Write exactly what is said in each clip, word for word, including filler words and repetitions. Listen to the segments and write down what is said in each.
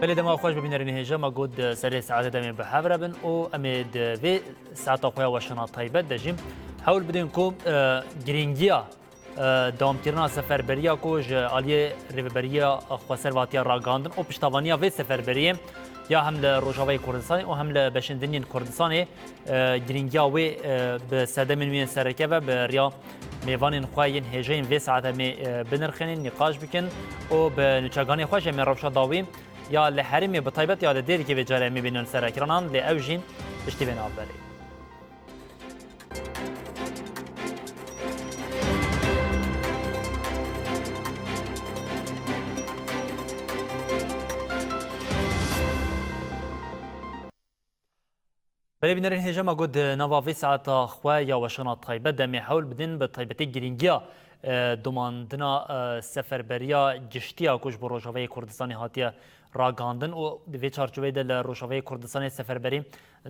Belê, dema xweş, bibînerên hêja, me got di serê saetê de em ê bi hev re bin û em ê di vê saeta xwe ya weşana taybet de jî hewl bidin ku, e, girîngiya, e, dewamkirina seferberiya ku ji aliyê Rêveberiya Xweser ve hatiye ragihandin û piştevaniya vê seferberiyê ya hem li Rojavayê Kurdistanê û hem li beşên din yên Kurdistanê, e, girîngiya wê, e, bi sedemên wî yên sereke ve bi riya mêvanên xwe yên hêja yên vê saetê em ê, e, binirxînin, nîqaş bikin û bi nûçeganê xwe jî em ê rewşa dawî ya li herêmê bi taybet ya li Dêrikê vê carê em ê bînin serekiranan, lê ew jî piştî vê navberê. Belê bînerên hêja, me got di nava vê saeta xwe ya weşana taybet de em ê hewl bidin bi taybetî girîngiya, e, domandina, e, seferberiya giştî ya ku ji bo Rojavayê Kurdistanê hatiye ragihandin û di vê çarçoveyê de li Rojavayê Kurdistanê seferberî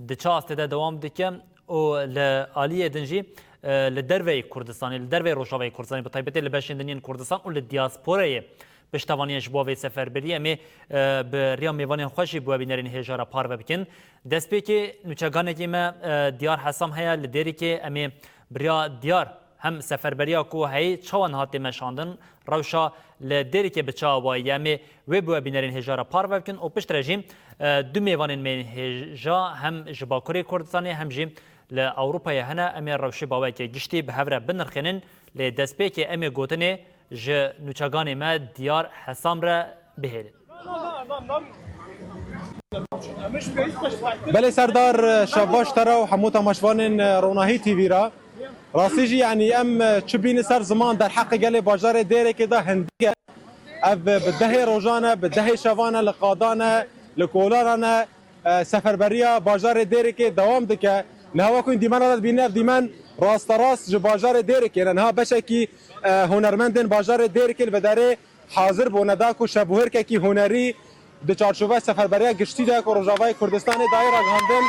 di çi astê de dewam dike û li aliyê din jî, e, li derveyî Kurdistanê, li derveyî Rojavayê Kurdistanê, bi taybetê li beşên din yên Kurdistan û li diasporayê piştevaniya ji bo vê seferberiyê em ê, e, bi riya mêvanên xwe jî bi we bînerên hêja re parve bikin. Destpêkê nûçeganekî me, e, Diyar Hesam heye li Dêrikê, em ê bi riya Diyar hem seferberiya ku heyî çawa niha tê meşandin, rewşa li Dêrikê bi çi awayî ye, em ê wê bi we bînerên hêja re parve bikin û piştre jî, e, du mêvanên me yên hêja hem ji Bakurê Kurdistanê hem jî li Ewropayê hene, em ê rewşê bi awayekî giştî bi hev re binirxînin, lê destpêkê em ê gotinê ji nûçeganê me Diyar Hesam re bihêlin. Belê Serdar, şev baş te re û hemû temaşvanên Ronahî T V re. Rastî jî, yanî em çi bîne ser ziman derheqê gelê bajarê Dêrikê de hindik e. Ev bi dehê rojan e, bi dehê şevan e, li qadan e, li kolanan e. E, seferberiya bajarê Dêrikê dewam dike. Niha wekî dîmena de dibîne, ev dîmen rasterast ji bajarê Dêrikê ne. Niha beşekî, e, hunermendên bajarê Dêrikê li vederê hazir bûne da ku şebuhêrkekî hunerî di çarçoveya seferberiya giştî de ku Rojavayê Kurdistanê dayê ragihandin,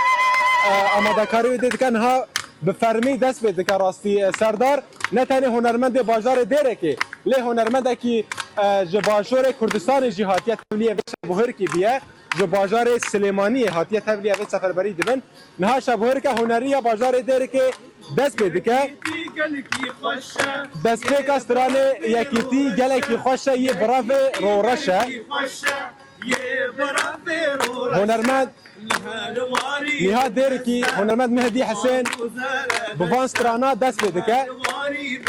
e, amadekarî wê dê dike. Niha bi fermî dest pê dike rastî, e, Serdar. Ne tenê hunermendê bajarê Dêrikê, lê hunermendekî, e, ji başûrê Kurdistanê jî hatiye tevliyê vê şebuhêrkî bûye. Ji bajarê Silêmaniyê hatiye tevliya vê seferberî dibin. Niha şebuhêrka hunerî ya bajarê Dêrikê dest pê dike. Destpêka stranê Yekîtî gelekî xweş e, yê bi revê roreş e. Hunermend Niha Dêrikî, hunermend Mehdî Hisên bi van strana dest pê dike.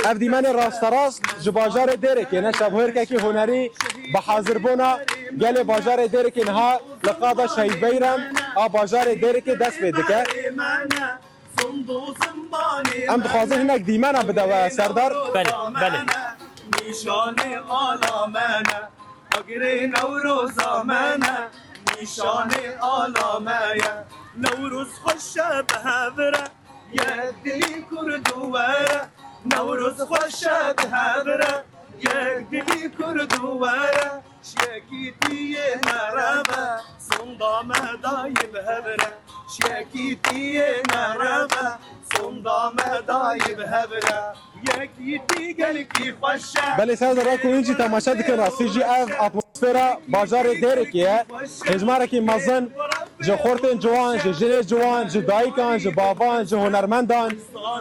Ev dîmenê rasterast ji bajarê Dêrikê ne, şebuhêrkekî hunerî bi hazirbûna gelê bajarê Dêrikê niha li qada Şehîd Beyrem a bajarê Dêrikê dest pê dike. Em dixwazin hinek dîmena bide we, Serdar. Belê, belê. Nîşanê ala me ne, agirê Newroza me ne, nîşanê ala me ye. Newroz xweş e bi hev re, yek dilî Kurd û were. Newroz xweş e bi hev re, yek dilî Kurd û were. Ji yekîtiyê nereve, sonda me dayî bi hev re. Ji yekîtiyê nereve, sonda me dayî bi hev re. Yekîtî gelkî xweş e. Belê, Serdar, wek hûn jî temaşe dikin, rastî jî ev atmosfera bajarê Dêrikê ye. Hejmarekî mezin ji xortên ciwan, ji jinê ciwan, ji dayikan, ji bavan, ji hunermendan.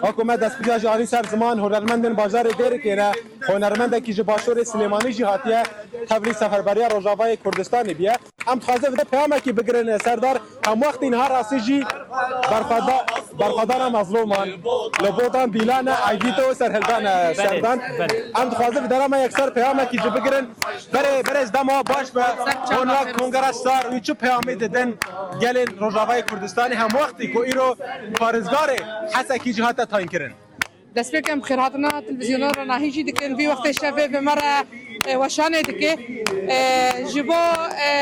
Wek ku me destpêka jî anî ser ziman, hunermendên bajarê Dêrikê ne. Hunermendekî ji başûrê Silêmanî jî hatiye tevlî seferberiya Rojavayê Kurdistanê bûye. Em dixwazin vide peyamekî bigirin, Serdar. Hemwextî niha rastî jî berxweda-, berxwedana Mezlûman, li Botan Dîlan e, Aydîto Serhildan e, Belê, Serdan. Belê. Em dixwazin vide re me yekser peyamekî jî bigirin. Berê, berêz dema baş be. Hûn wek Kongres Star wî çi peyamê didin gelên Rojavayê Kurdistanê, hemwextî ku îro parêzgarê Hesekî jî hate tayin kirin? Destpêk em xêrhatina televîzyona Ronahî jî dikin. Vî wextê şevê bi me re, e, weşanê dike. E, ji bo, e,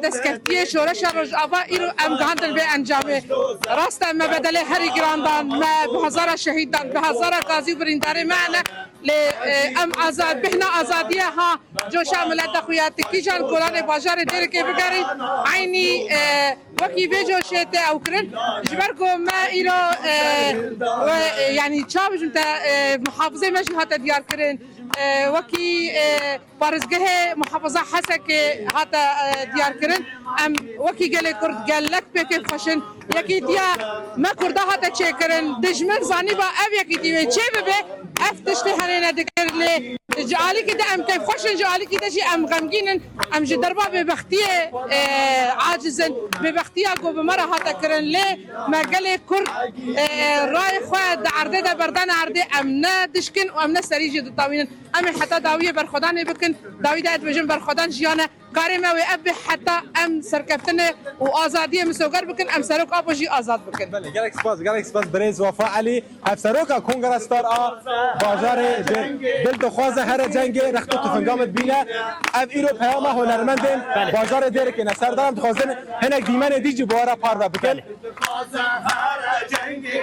destkeftiyê şoreşa Rojava îro em gihandin vê encamê. Rast e, me bedelê herî giran dan, me bi hezara şehîd dan, bi hezara gazî û birîndarê me hene. Lê, e, em azad, bêhna azadiye ha, coşa milet de xuya ti kîjan kolanê bajarê Dêrikê bigerî, eynî, e, wekî vê coşê tê ew kirin. Ji ber ku me îro, e, we, e, yanî çawa bijim te, e, muhafizê me jî hate diyar kirin, E, wekî, e, parêzgehê muhafaza Hesekê hate, e, diyarkirin. Em wekî gelê Kurd gelek pê kêfxweş in. Yekîtiya me Kurda hate çêkirin. Dijmin zanîba ev yekîtî wê çê bibe, ev tiştê henê nedikir. Lê ji alîkî de em kêfxweş in, ji alîkî de jî em xemgîn in. Em ji derba bêbextiyê, e, aciz in. Bêbextiya ku bi me re hate kirin. Lê me gelê Kurd, e, rayê xwe di erdê de berdane erdê, em ne dişkin û em ne serî jî ditawînin. Em ê heta dawiyê berxwedanê bikin. Dawî de ez dibêjim berxwedan jiyan e. Karê me wê ev be heta em serkeftinê û azadiyê misoger bikin, em Serok Apo jî azad bikin. Belê, gelek spas, gelek spas birêz Wafa Elî, hevseroka Kongra Star a bajarê Dêr. Dil dixwaze here cengê rext û tufinga min bîne. Ev îro peyama hunermendên Belê. Bajarê Dêrikê ne. Serdar, em dixwazin hinek dîmenê dî jî bi we re parve bikin. Belê. Dixwaze here cengê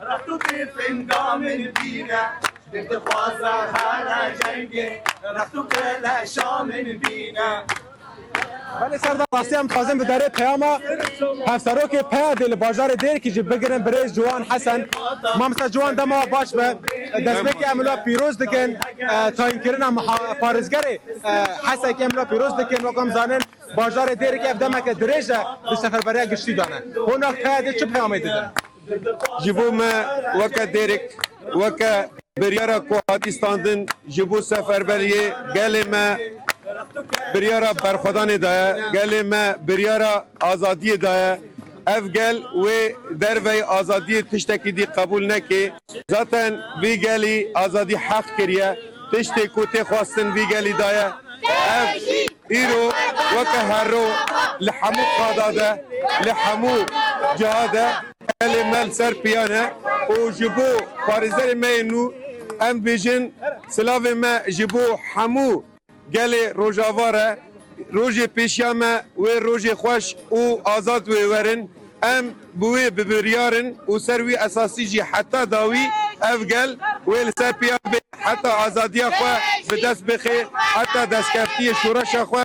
rext û tufinga min bîne. Dixwaze here cengê rext û keleşa min bîne. Belê Serdar, rastî em dixwazin bi derê peyama hevserokê P Y D'ê li bajarê Dêrikê jî bigirin, birêz Ciwan Hesen. Mamoste Ciwan, dema baş be. Destpêkê em wilo pîroz dikin. E, tayînkirina muha-, parêzgerê, e, Hesekê em wilo pîroz dikin. Wek em zanin, bajarê Dêrikê ev demeke dirêj e di seferberiya giştî de ne. Hûn wek P Y D çi peyamê didin? Ji bo me weke Dêrik, weke biryara ku hatî standin, ji bo seferberiyê gelê me biryara berxwedanê daye, gelê me biryara azadiyê daye. Ev gel wê derveyî azadiyê tiştekî dî qebûl neke. Zaten vî gelî azadî heq kiriye. Tiştê ku tê xwestin vî gelî daye. Ev îro weke herro li hemû qada de, li hemû ciha de gelê me li ser piya ne û ji bo parêzerê me yê nû em bêjin silavê me ji bo hemû gelê Rojava re. Rojê pêşiya me wê rojê xweş û azad wê werin. Em bi wê bi biryar in û ser wî esasî jî heta dawî ev gel wê li ser piya bê, heta azadiya xwe bi dest bixê, heta destkeftiyê şoreşa xwe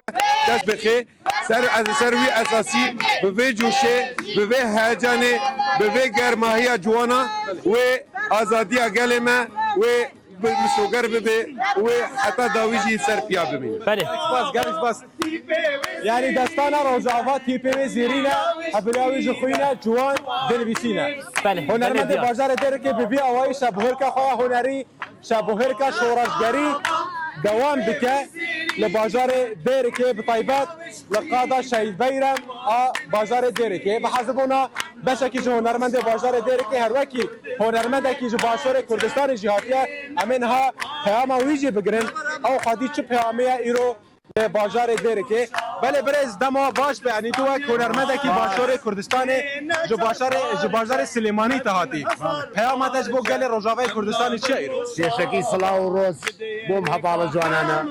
dest bixê. Ser, ez ser wî esasî bi vê coşê, bi vê heyecanê, bi vê germahiya ciwana wê azadiya gelê me wê bi misoger bibe û wê heta dawî jî ser piya bimîne. Belê. Spas, gelek spas. Yani destana Rojava tîpê wê zêrî ne, hebirya wê jî xwîn e, ciwan dinivîsîne. Belê, Hunermendê belê, bajarê Dêrikê bi vî awayî şebuhirka xwe ya hunerî, şebuhirka şoreşgerî dewam dike li bajarê Dêrikê, bi taybet li qada Şehîd Beyrem a bajarê Dêrikê. Bi hesibona beşekî ji hunermendê bajarê Dêrikê her wekî hunermendekî ji Başûrê Kurdistanê jî hatiye. Em ê niha peyama wî jî bigirin. Ew xwedî çi peyamê ye îro li bajarê Dêrikê? Belê birêz, dema baş be. Enî tu wek hunermendekî Başûrê Kurdistanê ji başarê, ji bajarê Silêmanî te hatî. Peyama te ji bo gelê Rojavayê Kurdistanê çi ye îro? Pêşekî silav û roz bo em hevala ciwanana.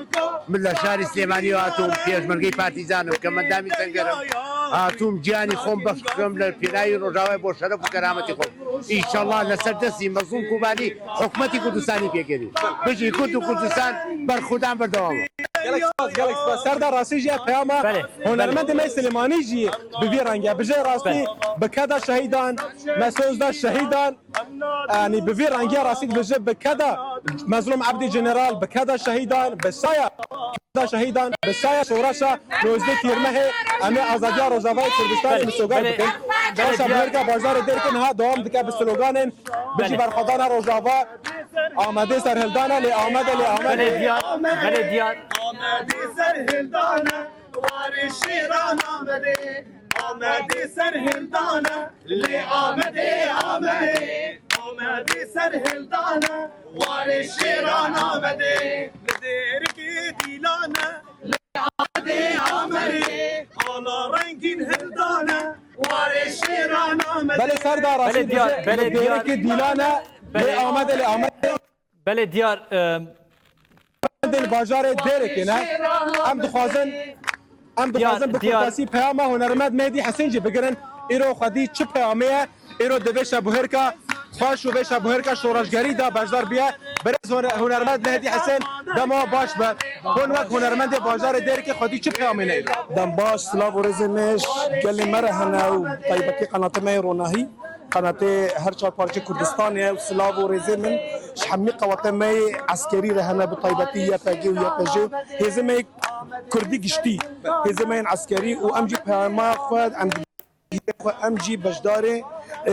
Min li şarî Silêmaniyê hatim, pêşmergeyê partîzan im, kemendamî Senger im. Hatim ciyanî xwe bexş bikim li pênayî Rojavayê bo şeref û kerametî xwe. Înşallah li ser destî Mezlûm Kobanî hikûmetî Kurdistanî pêk erî. Bijî Kurd û Kurdistan berxwedan berdewam e. Gelek spas, gelek spas. Serdar, rastî jî peyama Belê. Hunermendê me Silêmanî jî bi vî rengî ye. Bijê rastî Belê. Bi keda şehîdan, me soz da şehîdan. Yanî bi vî rengiya rastî dibêje bi keda Mezlûm Ebdî General, bi keda şehîdan, bi saya keda şehîdan, bi saya şoreşa nozdeh Tîrmehê em ê azadiya Rojavayê Kurdistanê Belê, misoger belê, bikin. belê, Şebuhirka bajarê Dêrikê niha dewam dike bi sloganên bijî Belê. Berxwedana Rojava, Amedê serhildana, lê Amedê, lê Amedê. Belê diyar, belê diyar. Amedê serhildana, warê şêran Amedê. Amedê serhildana, lê Amedê, Amedê. Amedê serhildana, warê şêran Amedê. Li Dêrikê dîlane, lê Amedê, Amedê. Qala rengîn hildane, warê şêran Amedê. Belê Serdar, rastî Belê diyar, dibêje, belê li diyar. Dêrikê dîlane, lê Belê. Amedê, lê Amedê. Belê diyar, e, Hunermendên bajarê Dêrikê ne. Em dixwazin, em Diyar, dixwazin bi diyar. Kurtasî peyama hunermend Mehdî Hesên jî bigirin. Îro xwedî çi peyamê ye? Îro divê şebuhirka xweş û vê şebuhirka şoreşgerî de beşdar biye. Birêz huner-, hunermend Mehdî Hesên, dema baş be. Hûn wek hunermendê bajarê Dêrikê xwedî çi peyamê ne îro? Dem baş, silav û rêzê me ji gelê me re hene û taybetî qenatê me yê Ronahî. Qenatê her çar parçe Kurdistanê ye û silav û rêzê min ji hemî qewete me yê eskerî re hene, bi taybetî Y P G û Y P J û hêzê me yê Kurdî giştî. Hêzê me yên eskerî û em jî peyama xwe em xwe em jî beşdarê, e,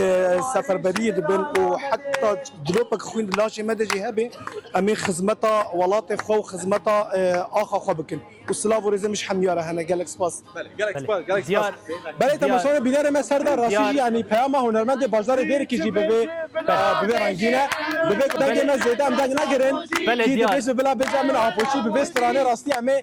seferberiyê dibin û heta dilopek xwîn di laşê me de jî hebe, em ê xizmeta welatê xwe û xizmeta, e, axa xwe bikin. Û silav û rêzê min ji hemî re hene. Gelek spas. Belê, gelek Belê. spas, gelek Diyar, spas. Belê, Diyar. Temaşevanê, bînerê me ser de rastî Diyar. jî, yanî peyama hunermendê bajarê Dêrikê jî bi vê, e, bi vê rengîn e. Bi vê dengê me zêde em deng negirin. Belê, Kî Diyar. dibêje bila bêje min apoşî bi vê stranê rastî em ê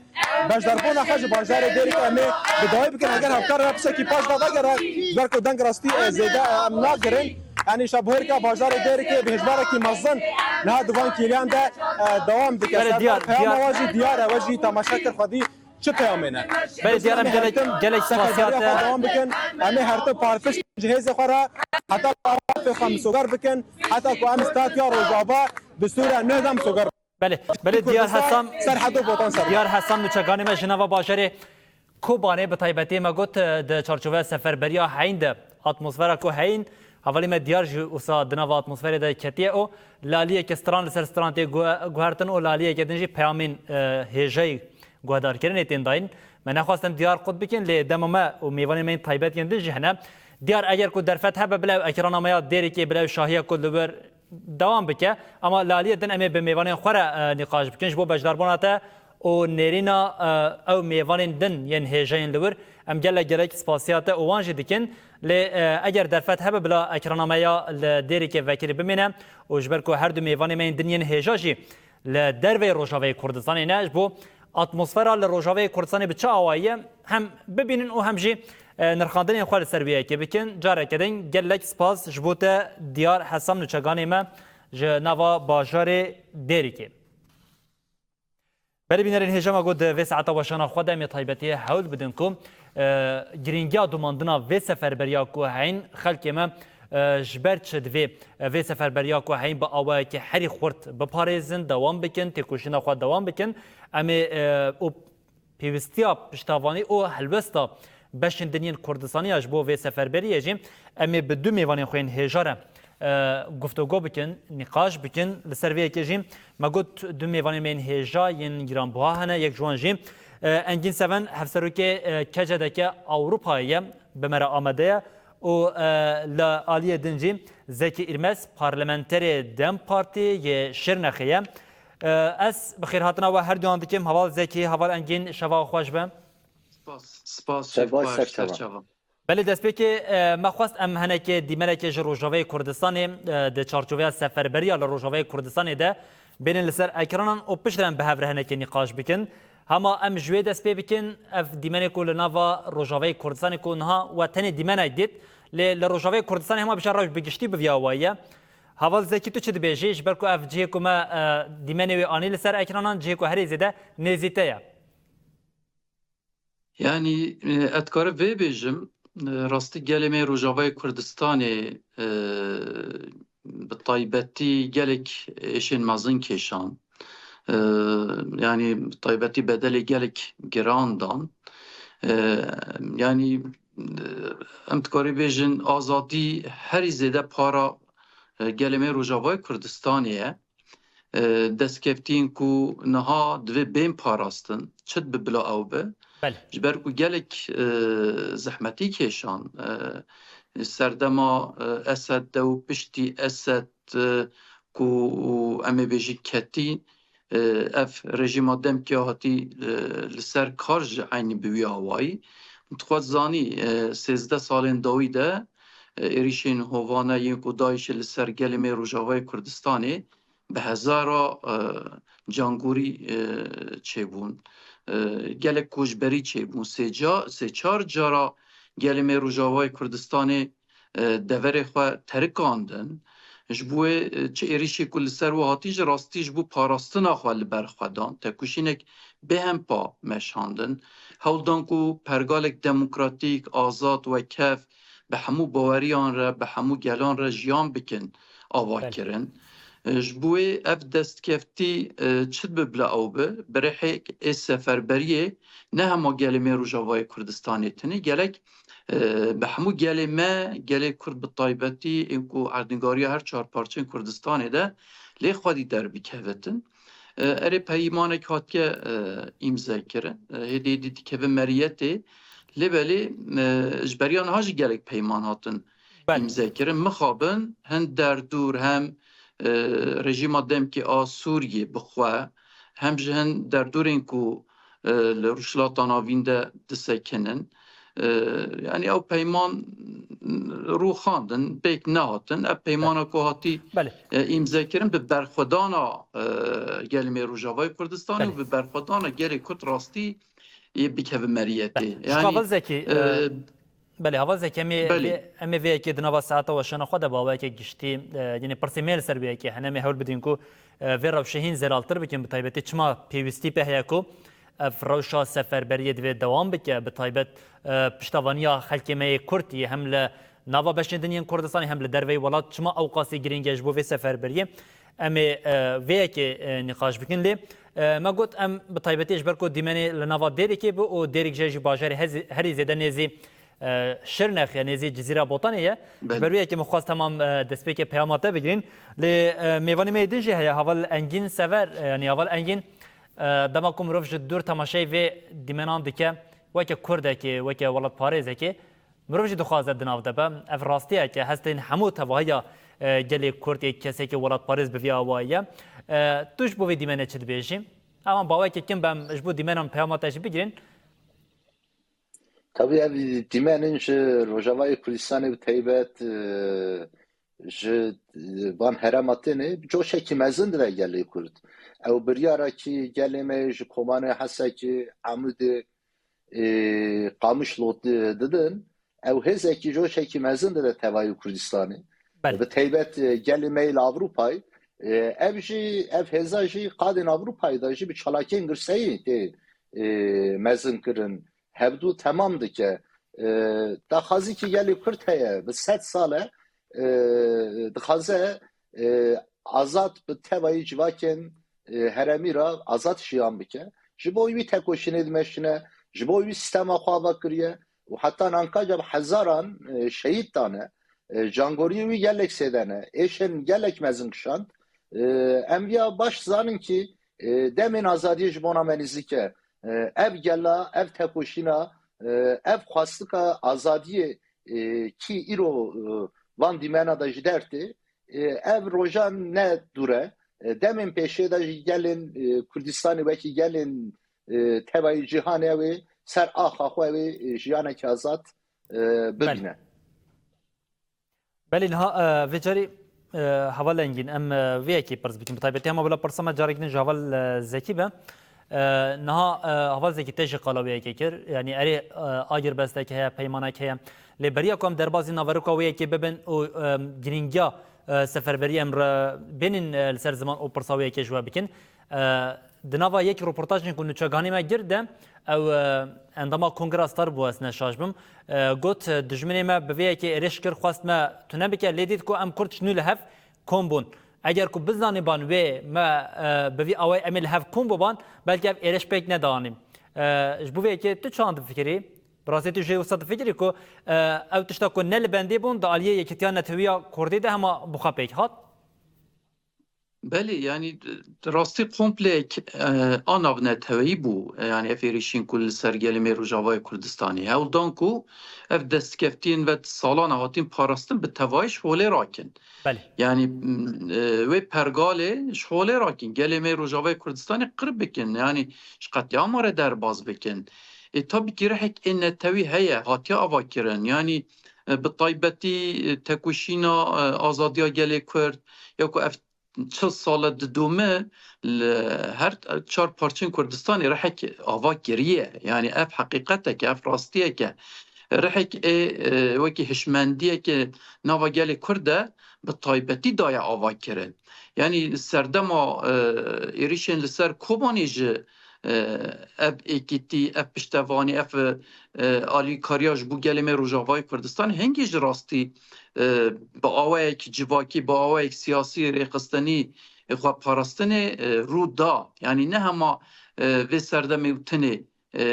beşdarbûna xwe ji bajarê Dêrikê em ê bi dawî bikin. Eger hevkar re pisekî paş da vegere, ji ber ku deng rastî, e, zêde, e, em nagirin. Yanî şaboherka bajarê Dêrikê bi hêjmarekî mezin niha di van kêliyan de, e, dewam dike. Belê, Serdar, Diyar, peyama Diyar. we jî diyar e, we jî temaşe kir xwedî çi peyamê ne. Belê, Diyar, em Em ê gelek, hertim gelek spasiya seferberiya te. xwe dewam bikin. Em ê hertim parfiş ji hêzê xwe re heta ku em afê xwe misoger bikin, heta ku em statiya Rojava bi Sûriya neh de misoger bikin. Belê, belê, Diyar Kurdistan Hesam, ser heta Botan ser. Diyar Hesam nûçeganê me ji nava bajarê Kobanê bi taybetî me got, e, di çarçoveya seferberiya heyîn de atmosfera ku heyîn, hevalê me Diyar jî wisa di nava atmosferê de ketiye û laliyeke stran li ser stran tê guhe-, guhertin û laliyeke din jî peyamên, e, hêjayî guhdarkirinê tên dayîn. Me nexwest em Diyar qut bikin, lê dema me û mêvanên me yên taybet yên din jî hene. Diyar, eger ku derfet hebe, bila ew ekrana me ya Dêrikê, bila ew şahiya ku li wir dewam bike. Ama li aliyê din em ê bi mêvanên xwe re, e, nîqaş bikin ji bo beşdarbûna te û nêrîna, e, ew mêvanên din yên hêjayên li wir. Em gelek gelek spasiya te û wan jî dikin. Lê, e, eger derfet hebe, bila ekrana me ya li Dêrikê vekirî bimîne û ji ber ku her du mêvanê me yên din yên hêja jî li derveyê Rojavayê Kurdistanê ne, ji bo atmosfera li Rojavayê Kurdistanê bi çi awayî ye, hem bibînin û hem jî, e, nirxandinên xwe li ser wê yekê bikin. Careke din gelek spas ji bo te Diyar Hesam nûçeganê me ji nava bajarê Dêrikê. Belê bînerên hêja me got, di vê saeta weşana xwe de em ê taybetiyê hewl bidin ku, e, girîngiya domandina vê seferberiya ku heyîn xelkê me, e, ji ber çi divê, e, vê seferberiya ku heyîn bi awayekî herî xurt biparêzin, dewam bikin, têkoşîna xwe dewam bikin. Em ê, e, û pêwistiya piştavanî û helwesta beşên din yên Kurdistanê ya ji bo vê seferberiyê jî em ê bi du mêvanên xwe yên hêja re, e, guftûgo bikin, nîqaş bikin. Li ser vê yekê jî me got du mêvanên me yên hêja yên giranbuha hene. Yek ji wan jî, e, Engîn Seven, hevserokê, e, K C D K Ewropayê ye, bi me re amade ye û, e, li aliyê din jî Zekî Îrmez, parlamenterê DEM Partî yê Şirnexê ye. E, ez bi xêrhatina we her duyan dikim. Heval Zekî, heval Engîn, şeva xweş be. Spas, spas, Ser şev baş, baş, ser ser çava. çava. Belê, destpêkê, e, me xwest em henekê dîmenekê ji Rojavayê Kurdistanê, e, di çarçoveya seferberiya li Rojavayê Kurdistanê de bênin li ser ekranan û piştre em bi hev re henekê nîqaş bikin. Hema em ji wê dest pê bikin, ev dîmenê ku li nava Rojavayê Kurdistanê ku niha we tenê dîmenek dît, lê li Rojavayê Kurdistanê hema bişa rewş bi giştî bi vî awayî ye. Heval Zekî, tu çi dibêjî? Ji ber ku ev cihê ku me, e, dîmenê wê anî li ser ekranan, cihê ku herî zêde nêzî te ye. Yanî, e, ez dikarim vê bêjim, e, rastî gelê me Rojavayê Kurdistanê, e, bi taybetî gelek êşên mezin kêşan. E, yanî bi taybetî bedelê gelek giran dan. E, yanî, e, em dikarî bêjin azadî herî zêde para, e, gelê me Rojavayê Kurdistanê ye. E, destkeftiyên ku niha divê bên parastin, çi dibe bila ew be? Belê. Ji ber ku gelek, e, zehmetî kêşan, e, serdema, e, Esed de û piştî Esed, e, ku em ê bêjin ketî, e, ev rejîma demkê hatî, e, li ser kar ji eynî bi wî awayî. Dixwest zanî, e, sêzdeh salên dawî de, e, êrîşên hovane yên ku DAIŞê li ser gelê me Rojavayê Kurdistanê bi hezara, e, cangûrî, e, çêbûn. E, gelek koçberî çêbûn. Sê ca-, sê çar cara gelê me Rojavayê Kurdistanê, e, deverê xwe terikandin. Ji bo wê, e, çi êrîşê ku li ser we hatî ji rastî ji bo parastina xwe li ber xwe dan. Tekoşînek bêhempa meşandin. Hewl dan ku pergalek demokratîk, azad, wekhev, bi hemû baweriyan re, bi hemû gelan re jiyan bikin, ava Belê. kirin. E, ji bo wê ev destkeftî, e, çi dibe bila ew be, bi rêhek ê seferberiyê ne hema gelê me Rojavayê Kurdistanê tenê, gelek e, bi hemû gelê me, gelê Kurd bi taybetî, ên ku erdnîgariya her çar parçeyên Kurdistanê de lê xwedî derbikevitin. E, erê peymanek hatiye, e, îmze kirin. E, hêdî hêdî dikeve meriyetê. Lê belê, e, ji beriya niha jî gelek peyman hatin Belê. îmze kirin. Mixabin hin derdûr hem, e, rejîma demkê a Sûriyê bi xwe, hem ji hin derdûrên ku, e, li Rojhilata Navîn de disekinin. E, yanî ew peyman rûxandin, pêk nehatin. Ev peymana ku hatî, Belê. e, îmze kirin bi berxwedana, e, gelê me Rojavayê Kurdistanê Belê. û bi berxwedana gelê Kurd rastî yê bikeve meriyetê. Belê. Ji Yanî, Heval Zekî, e, e, belê, Heval Zekî, em ê Belê. vê, em ê vê yekê di nava saeta weşana xwe de bi awayeke giştî, e, yanî pirsê me li ser vê yekê hene, em ê hewl bidin ku, e, vê rewşê hîn zelaltir bikin, bi taybetî çima pêwîstî pê heye ku ev rewşa seferberiyê divê dewam bike, bi taybet, e, piştevaniya xelkê me yê Kurd yê hem li nava beşên din yên Kurdistanê hem li derveyî welat çima ewqasî girîng e ji bo vê seferberiyê. Em ê, e, vê yekê, e, nîqaş bikin. Lê, e, me got em bi taybetî ji ber ku dîmenê li nava Dêrikê bû û Dêrik jî, jî bajarê hezî-, herî zêde nêzî, e, Şirnex ye, nêzî Cizîra Botanê ye. Belê. Ji ber wê yekê min xwest hema, e, destpêkê peyama te bigirîn. Lê, e, mêvanê me yê din jî heye, Heval Engîn Sever, e, yanî Heval Engîn, e, dema ku mirov ji dûr temaşeyê vê dîmenan dike, weke Kurdekê, weke welatparêzekê, mirov jî dixwaze di nav de be. Ev rastiyeke hestên hemû tevahiya, e, gelê Kurd yê kesekî welatparêz bi vî awayî ye. E, tu ji bo vê dîmenê çi dibêjî? Heman bi awayeke kin be em ji bo dîmenan peyama te jî bigirîn. Tabî ev dîmenên ji Rojavayê Kurdistanê bi taybet, e, ji, e, van herêma tên ê coşekî mezin dide gelê Kurd. Ew biryara kî gelê me ji Kobanê, Hesekê, Amûdê, e, Qamişlo di-, didin, ew hêzekî coşekî mezin dide tevayî Kurdistanê. Belê. Bi taybet, e, gelê me yê li Ewropayê, e, ev jî, ev hêza jî qadên Ewropayê de jî bi çalakiyên girseyî tê, e, mezin kirin. Hevdû temam dike. E, daxwazîkî gelê Kurd heye, bi sed sal e, e, dixwaze, e, azad bi tevayî civakên, e, herêmî re azad jiyan bike. Ji bo wî tekoşînê dimeşine, ji bo wî sîstema xwe ava kiriye û heta nanka ca bi hezaran, e, şehîd dane. E, cangoriyê wî gelek zêde ne. Êşên gelek mezin kişand. E, em viya baş zanin kî, e, demên azadiyê ji bona me nêzîk e. E, ev gela, ev tekoşîna, e, ev xwestika azadiyê, e, kî îro, e, van dîmena de ji dertê, e, ev rojan ne dûr e. E, demên pêşê de jî gelên, e, Kurdistanê wekî gelên, e, tevayî cîhanê ew ê ser axa xwe ew ê, e, jiyanekî azad, e, Belê. bibîne. Belê, niha, e, vê carî, e, Heval Engîn, em, e, vê yekê pirs bikin. Bi taybetî hema bila pirsa me carek din ji Heval, e, Zekî be. E, niha, e, Heval Zekî te jî qala wê yekê kir. Yanî erê, e, agirbestek heye, peymanek heye. Lê beriya ku em derbazî naveroka wê yekê bibin û, e, girîngiya, e, seferberiyê em re bênin, e, li ser ziman û pirsa wê yekê ji we bikin. E, di nava yek roportajên ku nûçeganê me gir de, ew, e, endama Kongra Star bû, ez ne şaş bim. E, got, e, dijminê me bi vê yekê êrîş kir, xwest me tune bike, lê dît ku em Kurd ji nû li hev kom bûn. Eger ku bizanîban wê me, e, bi vî awayî em ê li hev kom biban, belkî ev êrîş pêk nedanî. E, ji bo vê yekê tu çawan difikirî? Bi rastî tu jê wisa difikirî ku, e, ew tişta ku ne li bendê bûn, di aliyê Yekîtiya Netewî ya Kurdî de hema bi xwe pêk hat? Belê, yanî, di rastî komplek, e, a navneteweyî bû. E, yanî ev êrîşên ku li ser gelê me Rojavayê Kurdistanê hewl dan ku ev destkeftiyên ve salan e hatin parastin bi tevayî ji holê rakin. Belê. Yanî, m, e, wê pergalê ji holê rakin. Gelê me Rojavayê Kurdistanê qir bikin. Yanî ji qetlîama re derbaz bikin. Ê, tabî kî rihek ê netewî heye, hatiye avakirin. Yanî, e, bi taybetî, e, tekoşîna, e, azadiya gelê Kurd, ya ku ev çil sal e didome, li her çar parçeyên Kurdistanê rihek ava kiriye. Yanî ev heqîqetek e, ev rastiyek e. Rihek ê, e, wekî hişmendiyeke nava gelê Kurd de bi taybetî daye ava kirin. Yanî serdema, e, êrîşên li ser Kobanê jî, e, ev êkîtî, ev piştevanî, ev, e, alîkariya ji bo gelê me Rojavayê Kurdistanê hingî ji rastî, e, bi awayek civakî, bi awayek siyasî, rêxistinî, e, xweparastinê, e, rû da. Yanî ne hema, e, vê serdemê û tinê, e,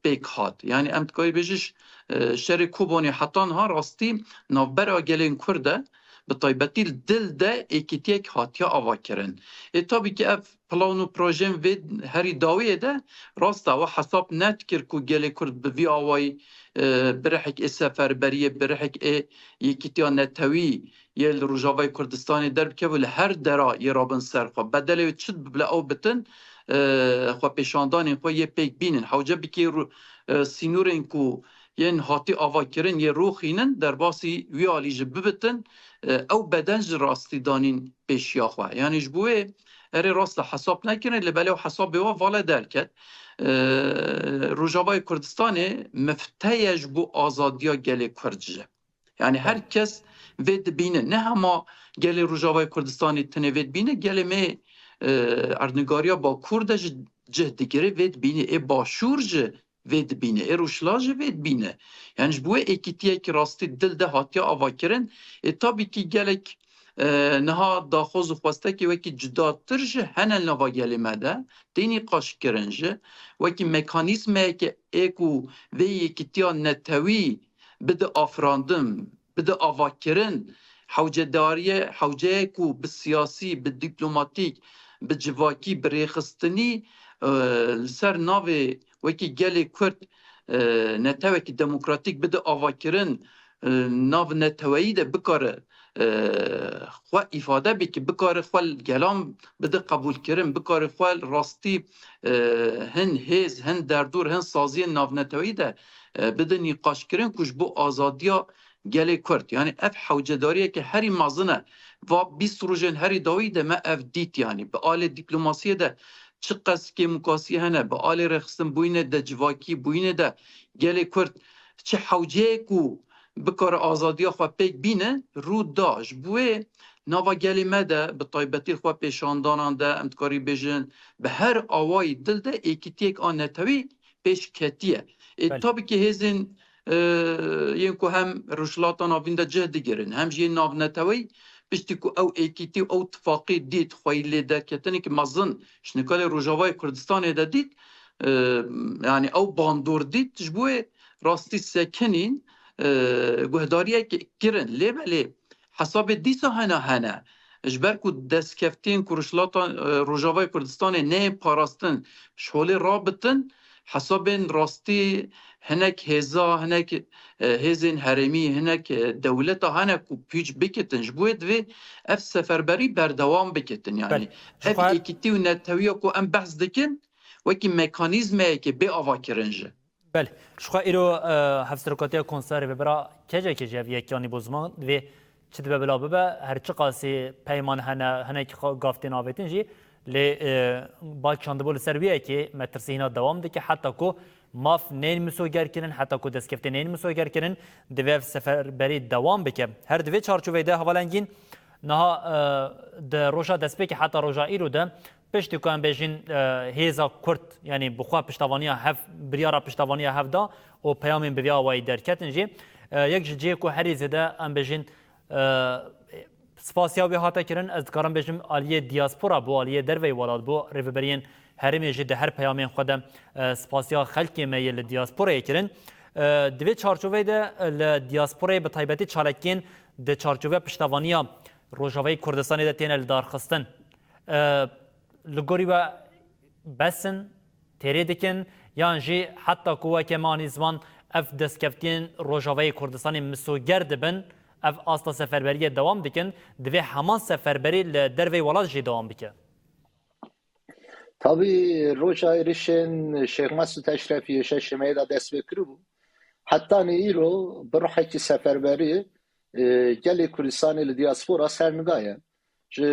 pêk hat. Yanî em dikarî bêjin ş-, e, şerê Kobanê heta niha rastî navbera gelên Kurd e, bi taybetî li dil de êkîtiyek hatiye avakirin. Ê tabî ki ev plan û projeyên vê herî dawiyê de rast e, we hesab nedikir ku gelê Kurd bi vî awayî, e, bi rihek ê seferberiyê, bi rihek ê yekîtiya netewî yê li Rojavayê Kurdistanê derbikeve û li her dera yê rabin ser xwe. Bedelê wê çi bibile ew bitin, e, xwepêşandanên xwe yê pêk bînin. Hewce bikê ru-, e, sînorên ku yên hatî avakirin yê rûxînin, derbasî wî alî jî bibitin, e, ew beden ji rastî danîn pêşiya xwe. Yanî ji bo wê erê rast e hesab nekirin, lê belê ew hesabê we vale derket. E, Rojavayê Kurdistanê mifte ye ji bo azadiya gelê Kurd jî. Yanî her kes vê dibîne. Ne hema gelê Rojavayê Kurdistanê tenê vê dibîne, gelê me, e, erdnîgariya Bakur de ji cih digire vê dibîne. Ê Başûr jî vê dibîne. Ê Rojhilat jî vê dibîne. Yanî ji bo wê êkîtiyekî rastî dil de hatiye avakirin. Ê tabî kî gelek, e, niha daxwaz û xwestekê wekî cudatir jî hene li nava gelê me de. Tê nîqaşkirin jî. Wekî mekanîzmeyeke ê ku vê yekîtiya netewî bide afirandin, bide avakirin, hewcedariye, hewceyê ku bi siyasî, bi dîplomatîk, bi civakî, bi rêxistinî, e, li ser navê wekî gelê Kurd, e, netewekî demokratîk bide avakirin, e, nav neteweyî de bikare, e, xwe îfade bike, bikare xwe li gelan bide qebûlkirin, bikare xwe li rastî, e, hin hêz, hin derdor, hin saziyên navneteweyî de, e, bide nîqaşkirin ku ji bo azadiya gelê Kurd. Yanî ev hewcedariyeke herî mezin e. Va bîst rojên herî dawî de me ev dît yanî. Bi alê dîplomasiyê de çiqas kêmûkasî hene, bi alê rêxistinbûyînê de, civakîbûyînê de gelê Kurd çi hewceyê ku bikare azadiya xwe pêk bîne, rû da. Ji bo wê nava gelê me de bi taybetî xwepêşandanan de, em dikarî bêjin, bi her awayî dil de êkîtiyek a netewî pêş ketiye. Ê, Belê. Tabî ki hêzên, e, yên ku hem Rojhilata Navîn de cih digirin, hem jî yên navneteweyî, piştî ku ew êkîtî û ew tifaqî dît, xweyî lê derketinekî mezin ji nikalê Rojavayê Kurdistanê de dît, e, yanî ew bandor dît, ji bo wê rastî sekinîn, e, guhdariyek kirin. Lê belê hesabê dîsa hene hene. Ji ber ku destkeftiyên ku Rojhilata, e, Rojavayê Kurdistanê neyên parastin, ji holê rabitin, hesabên rastî hinek hêza, hinek, e, hêzên herêmî, hinek, e, dewleta hene ku pûç bikitin. Ji bo wê divê ev seferberî berdewam bikitin. Yanî Belê. Ji ev xwe êkîtî û netewiya ku em behs dikin, wekî mekanîzmeyekê bê avakirin jî. Belê. Ji xwe îro, e, Hevserokatiya Konseya Rêvebera K C K jî ev yekiyanî bo ziman divê çi dibe bila bibe, her çiqasî peyman hene, hinek xwe gav tên avêtin jî, lê, e, bal çandibû li ser wî yekê metirsî hîna dewam dike, heta ku maf nên misoger kirin, heta ku destkeftê nên misoger kirin, divê ev seferberî dewam bike. Her di vê çarçoveyê de hevalengîn niha, e, di roja destpêkê heta roja îro de piştî ku em bêjin, e, hêza Kurd, yanî bi xwe piştevaniya hev, biryara piştevaniya hev da û peyamên bi vî awayî derketin jî, e, yek ji cihê ku herî zêde em bêjin, e, spasiya wê hate kirin, ez dikarim bêjim aliyê diaspora bû, aliyê derveyî welat bû, rêveberiyên herêmê jî di her peyamên xwe de, e, spasiya xelkê me yê li diasporayê kirin. E, di vê çarçoveyê de, e, li diasporayê bi taybetî çalakiyên di çarçoveya piştevaniya Rojavayê Kurdistanê de têne lidarxistin. E, li gorî we bes in, têrê dikin, yan jî heta ku weke me anî ziman ev destkeftiyên Rojavayê Kurdistanê misoger dibin, ev asta seferberiyê dewam dikin, divê heman seferberî li derveyî welat jî dewam bike? Tabî roja êrişên Şêx Mesûd Eşrefî yê şeşê Meyê de dest pê kiribû. Hetanî îro bi ruhekî seferberî, e, gelê Kurdistanê li diaspora serniga ye. Ji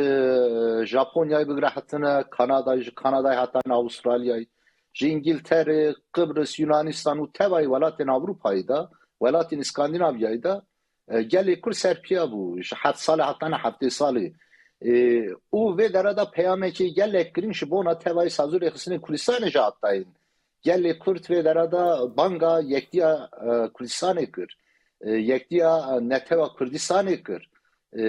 Japonyayê bigire hetine Kanadayê, ji Kanadayê hetine Avustralyayê, ji Îngilterê, Qibris, Yunanistan û tevayî welatên Ewropayê de, welatên Îskandînavyayê de, e, gelê Kurd serpiya bû. Ji heft salê hetine heftê salê. E, û vê dere de peyamekî gelek girîng ji bona tevayî sazû rêxistinê Kurdistanê jî hat dayîn. Gelê Kurd vê dere de banga yektiya, e, Kurdistanê kir. E, yektiya, e, netewa Kurdistanê kir. E,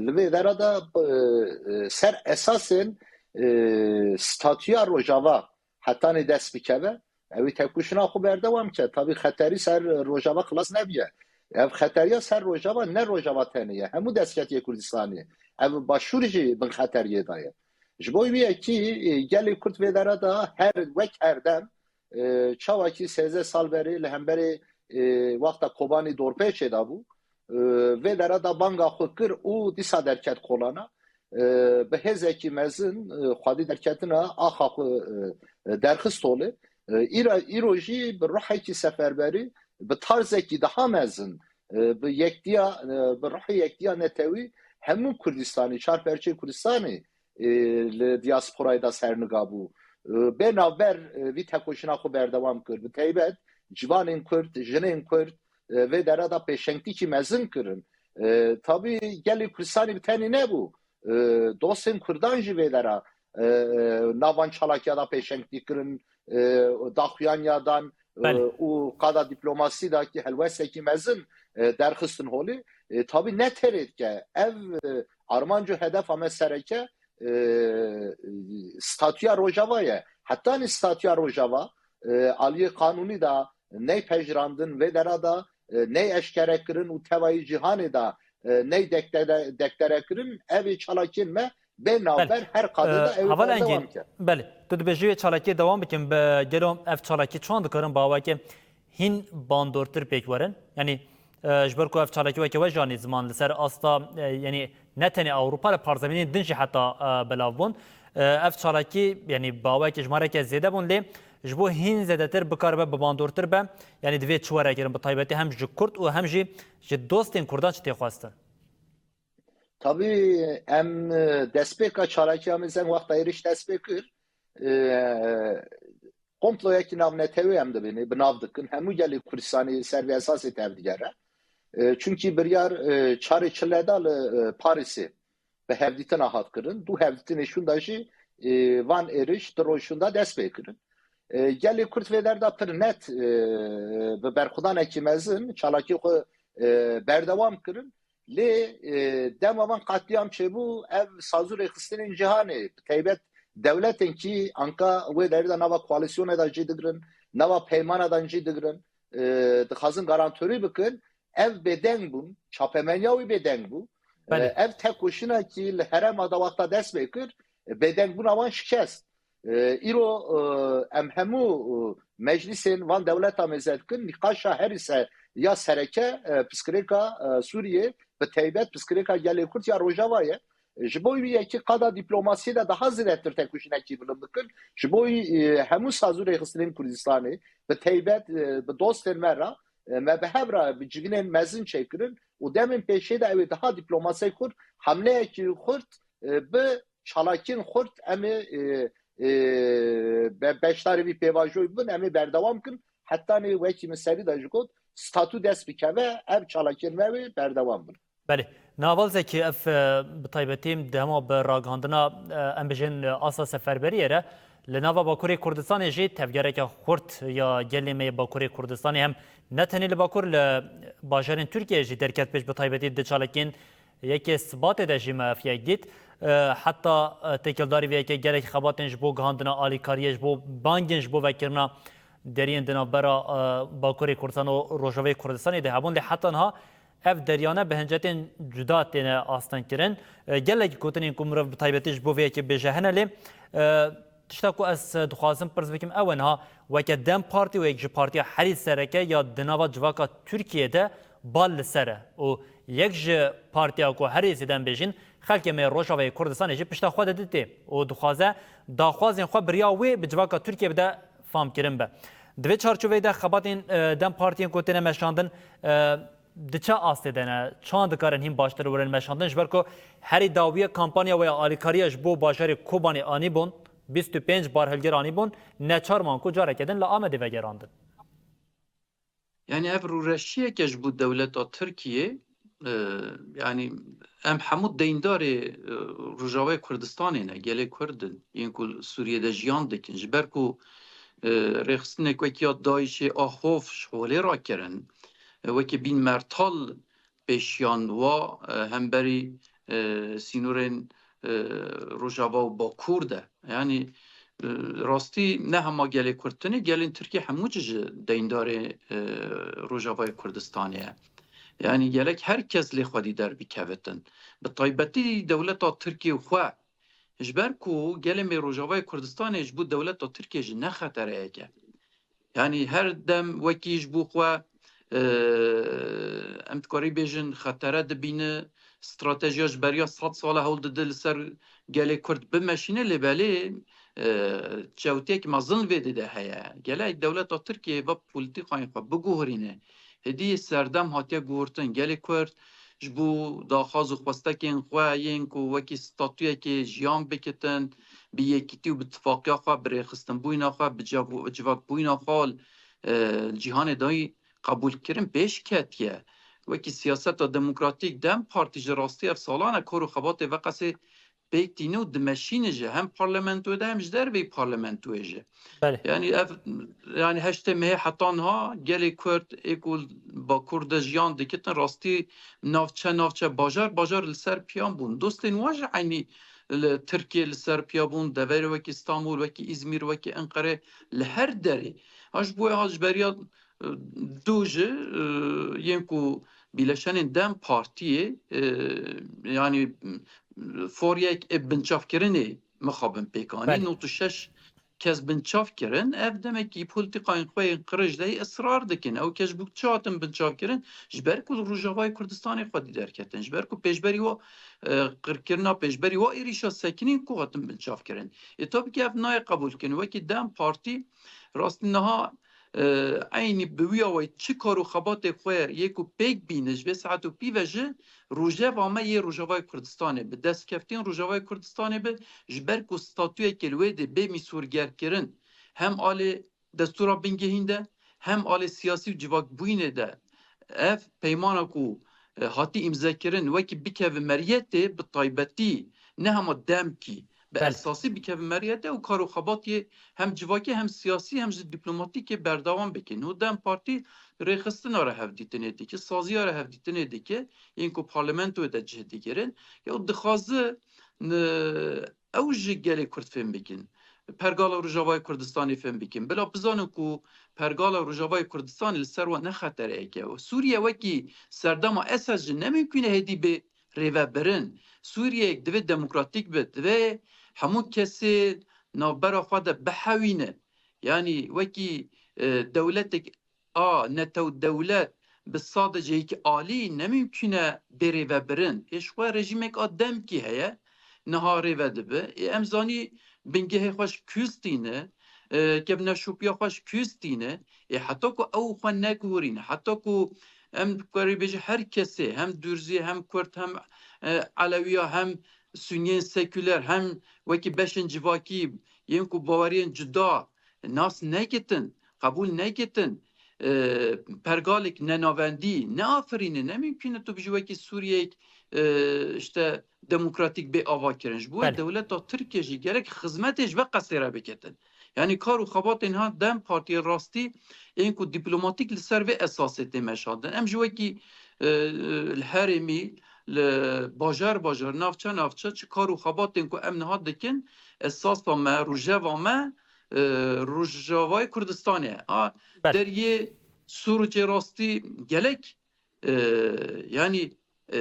li vê dere de, e, e, ser esasên, e, statûya Rojava hetanê dest bikeve, Ew ê tekoşîna xwe berdewam ke. Tabî xeterî ser Rojava xilas nebiye. Ev xeteriya ser Rojava ne Rojava tenê ye. Hemû destkeftiyê Kurdistanê. Ev Başûr jî bin xeteriyê de ye. Ji bo wî yekî, e, gelê Kurd vê dere de her wek her dem, e, çawakî sêzdeh sal berê li hemberê, e, wexta Kobanî dorpêçê de bû. E, vê dere de banga xwe kir û dîsa derket kolana. E, bi hêzekî mezin, e, xwedî derketina axa xwe, e, derxist holê. E, îra, îro jî bi ruhekî seferberî, bi tarzekî daha mezin, e, bi yektiya, e, bi ruhê yektiya netewî hemû Kurdistanê, çar perçeyê Kurdistanê, e, li diasporayê de serniga bû. E, bê navber, e, vî tekoşîna xwe berdewam kir. Bi taybet ciwanên Kurd, jinên Kurd, e, vê dere de pêşengtîkî mezin kirin. E, tabî gelê Kurdistanê bi tenê nebû. E, dostên Kurdan jî vê dera, e, e, navan çalakiya da pêşengtî kirin, e, daxuyaniya dan, e, Belê. û qada diplomasî da ki helwestekî mezin, e, derxistin holê. E, tabî ne terê dike. Ev, e, armanc û hedefa me sereke, e, statûya Rojava ye. Hetanî statûya Rojava, e, aliyê qanûnî da ney pejirandin vê dera da, e, ney eşkere kirin û tevayî cîhanê da, e, ney dektere, dektere kirin, ev ê çalakiyên me bê navber Belê. her qadê E, da ew ê Heval berdewam Engîn, ke. belê. Tu dibêjî wê çalakiyê dewam bikin. Bi gelo ev çalakî çawan dikarin bi awayekê hîn bandortir pêk werin? Yanî, e, ji ber ku ev çalakî weke we jî anî ziman li ser asta, e, yanî ne tenê Ewropa, li parzemînên din jî heta, e, belav bûn. E, ev çalakî, yanî bi awayekê jimareke zêde bûn, lê ji bo hîn zêdetir bikaribe, bi bandortir be, yanî divê çi were kirin, bi taybetî hem ji Kurd û hem jî ji dostên Kurdan çi tê xwestin? Tabî em, e, destpêka çalakiya mezin wexta êrîş dest pê kir, e, komployekî navnetewî em dibînî, bi nav dikin. Hemû gelê Kurdistanê ser vê esasê tevdigere. E, çunkî biryar, e, çarê çile da li, e, Parîsê bi hevdîtina hat kirin. Du hevdîtinê şûnda jî, e, van êrîş di roj şûnda dest pê kirin. E, gelê Kurd vê derda pir net, e, bi berxwedanekî mezin çalakî xwe, e, berdewam kirin. Lê, e, dema van qetlîam çêbû, ev saz û rêxistinên cîhanê, bi taybet dewletên kî anka wê derê de nava koalîsyonê de cî digirin, nava peymana de cî digirin, e, dixwazin garantorî bikin, ev bêdeng bûn, çapemeniya wî bêdeng bû. Belê. E, ev tekoşîna kî li herêma de wexta dest pê kir, e, bêdengbûna wan şikest. E, îro, e, em hemû, e, meclîsên van dewleta mêze dikin, nîqaşa herî se-, ya sereke, e, piskirêka, e, Sûriyê, bi taybet piskirêka gelê Kurd ya Rojava ye. E, ji bo wî yekî qada diplomasiyê de daha zêdetir tekoşînekî bilind bikin. Ji bo wî, e, hemû saz û rêxistinên Kurdistanê, bi taybet, e, bi dostên me re, e, me bi hev re bi civînên mezin çêkirin û demên pêşê de ew ê daha diplomasiyê Kurd, hamleyekî xurt, e, bi çalakiyên xurt em ê, e, e, be-, beşdarî vî pêvajoyê bibin, em ê berdewam kin. Hetanî wekî min serî de jî got, statû dest bikeve, ev çalakiyên me wê berdewam bin. Belê. Naval Zekî, ev, e, bi taybetî dema bi ragihandina, e, em bijên, e, asta seferberiyê re li nava Bakurê Kurdistanê jî tevgereke xurt ya gelê me yê Bakurê Kurdistanê hem ne tenê li Bakur, li bajarên Tirkiyeyê jî derket pêş, bi taybetî di çalakiyên yekê Sibatê de jî me ev yek dît. E, heta, e, têkildarî vê yekê gelek xebatên ji bo gihandina alîkariyê, ji bo bangên ji bo vekirina deriyên di navbera, e, Bakurê Kurdistan û Rojavayê Kurdistanê de hebûn, lê heta niha ev deriyane bi hincetên cuda têne astengkirin. E, gelek gotinên ku mirov bi taybetî ji bo vê yekê bêje hene, lê, e, tişta ku ez, e, dixwazim pirs bikim ew e niha, weke DEM Partî û yek ji partiya herî sereke ya di nava civaka Tirkiyê de bal li ser e û yek ji partiya ku herî zêde em bêjin, xelkê me yê Rojavayê Kurdistanê jî pişta xwe de didê û dixwaze daxwazên xwe bi riya wê bi civaka Tirkiyê bide famkirin be. Di vê çarçoveyê de xebatên, e, DEM Partiyên ku têne meşandin, e, di çi astê de ne? Çawan dikarin hîn baştir werin meşandin? Ji ber ku herî dawiyê kampanya wê ya alîkariya ji bo bajarê Kobanê anîbûn, bîst û pênc barhilgir anîbûn, neçar man ku careke din li Amedê vegerandin. Yani ev rûreşiyeke ji bo dewleta Tirkiyê, e, yani em hemû deyndarê, e, Rojavayê Kurdistanê ne, gelê Kurd in, yên ku Sûriyê de jiyan dikin. Ji ber ku, e, rêxistinek wekî ya DAIŞê a Xof ji holê rakirin, e, wekî Bîn Mertal pêşiyan wa, e, hemberî, e, sînorên, e, Rojava û Bakur de. Yani rastî ne hema gelê Kurd tenê, gelên Tirkiyê hemû jî ji deyndarê, e, Rojavayê Kurdistanê ye. Yanî gelek her kes lê xwedî derbikevitin. Bi taybetî dewleta Tirkiyê xwe. Ji ber ku gelê me Rojavayê Kurdistanê ji bo dewleta Tirkiyê jî ne xetereyek e. Yanî her dem wekî ji bo xwe, e, em dikarî bêjin xetere dibîne, stratejiya ji beriya sed sal e hewl dide li ser gelê Kurd bimeşîne, lê belê, e, çewtiyek mezin vê dide heye. Gelek dewleta Tirkiyê ve polîtîkayên xwe biguherîne. Hêdî serdem hatiye guhertin. Gelê Kurd ji bo daxwaz û xwestekên xwe yên ku wekî statuyekê jiyan bikitin, bi yekîtî û bi tifaqiya xwe, bi rêxistinbûyîna xwe, bi civ-, civakbûyîna xwe, e, cîhanê dayî qebûl kirin pêş ketiye. Wekî siyaseta demokratîk DEM Partî ji rastî ev salan e kar û xebatê veqesê pêk tîne û dimeşîne jî hem parlamentoyê de hem ji derveyî parlamentoyê jî. Belê. Yanî ev, yanî heştê mehê heta niha gelê Kurd ê ku Bakur de jiyan dikitin, rastî navçe navçe, bajar bajar li ser piyan bûn. Dostên wan jî eynî li Tirkiyê li ser piya bûn, deverê wekî Stenbul, wekî Îzmîr, wekî Enqere, li her derê. Ha ji bo ha ji beriya, e, du jî, e, yên ku bîleşenên DEM Partiyê, e, yanî, m, foriyek ê binçavkirinê mixabin pêk anî. Belê. Nod û şeş kes binçav kirin. Ev demekî polîtîkayên xwe yên qirêj de israr dikin. Ew kes ji bo çi hatin binçavkirin? Ji ber ku li Rojavayê Kurdistanê xwedî derketin. Ji ber ku pêşberî wa, e, qirkirina, pêşberî wa êrîşa sekinîn ku hatin binçavkirin. Ê tabii ki ev nayê qebûlkirin. Wekî DEM Partî rastî niha, e, eynî bi wî awayî çi kar û xebatê xwe yê ku pêk bîne ji vê saet û pî ve jî rojeva me yê Rojavayê Kurdistanê bi, destkeftiyên Rojavayê Kurdistanê bi, ji ber ku statuyekê li wê dê bê mîsorgerkirin, hem alê destûra bingehîn de, hem alê siyasî û civakbûyînê de ev peymana ku, e, hatî îmzekirin wekî bikeve meriyetê, bi taybetî ne hema demkî, bi Belê. esasî bikeve meriyetê û kar û xebatê hem civakî hem siyasî hem jî dîplomatîkê berdewam bikin. Û DEM Partî rêxistina re hevdîtinê dike, saziya re hevdîtinê dike, yên ku parlamentoyê de cih digirin. Ya û dixwaze, n-, ew ji gelê Kurd fêm bikin. Pergala Rojavayê Kurdistanê fêm bikin. Bila bizanin ku pergala Rojavayê Kurdistanê li ser wan ne xetereyek e. Sûriye wekî serdema Esed jî ne mimkûn e hêdî bê rêvebirin. Sûriyeyek divê demokratîk be, divê hemû kesê navbera xwe de bihewîne. Yanî wekî, e, dewletek a netew dewlet bi sadece yek alî ne mimkûn e bê rêvebirin. Ê ji xwe rejîmek a demkî heye, niha rêve dibe. Ê em zanî bingehê xwe ji kû stîne, e, kevneşopiya xwe ji kû stîne. Ê heta ku ew xwe neguherîne, heta ku em dikarî bêjî her kesê, hem Durzî, hem Kurd, hem, e, Elewiya, hem Suniyên sekûler, hem wekî beşên civakî yên ku baweriyên cuda nas nekitin, qebûl nekitin, e, pergalek nenavendî neafirîne, ne mimkûn e tu bijî wekî Sûriyeyek, e, işte demokratîk bê ava kirin. Ji bo Belê. dewleta Tirkiye jî gerek xizmetê ji ve qesê re bikitin. Yanî kar û xebatên ha DEM Partiyê rastî ên ku dîplomatîk li ser vê esasê tê meşandin. Em ji wekî, e, li herêmî, li bajar bajar, navçe navçe çi kar û xebatên ku em niha dikin, esasa me, rojeva me, e, Rojavayê Kurdistanê ye. A, Belê. deriyê Sûricê rastî gelek, e, yanî, e,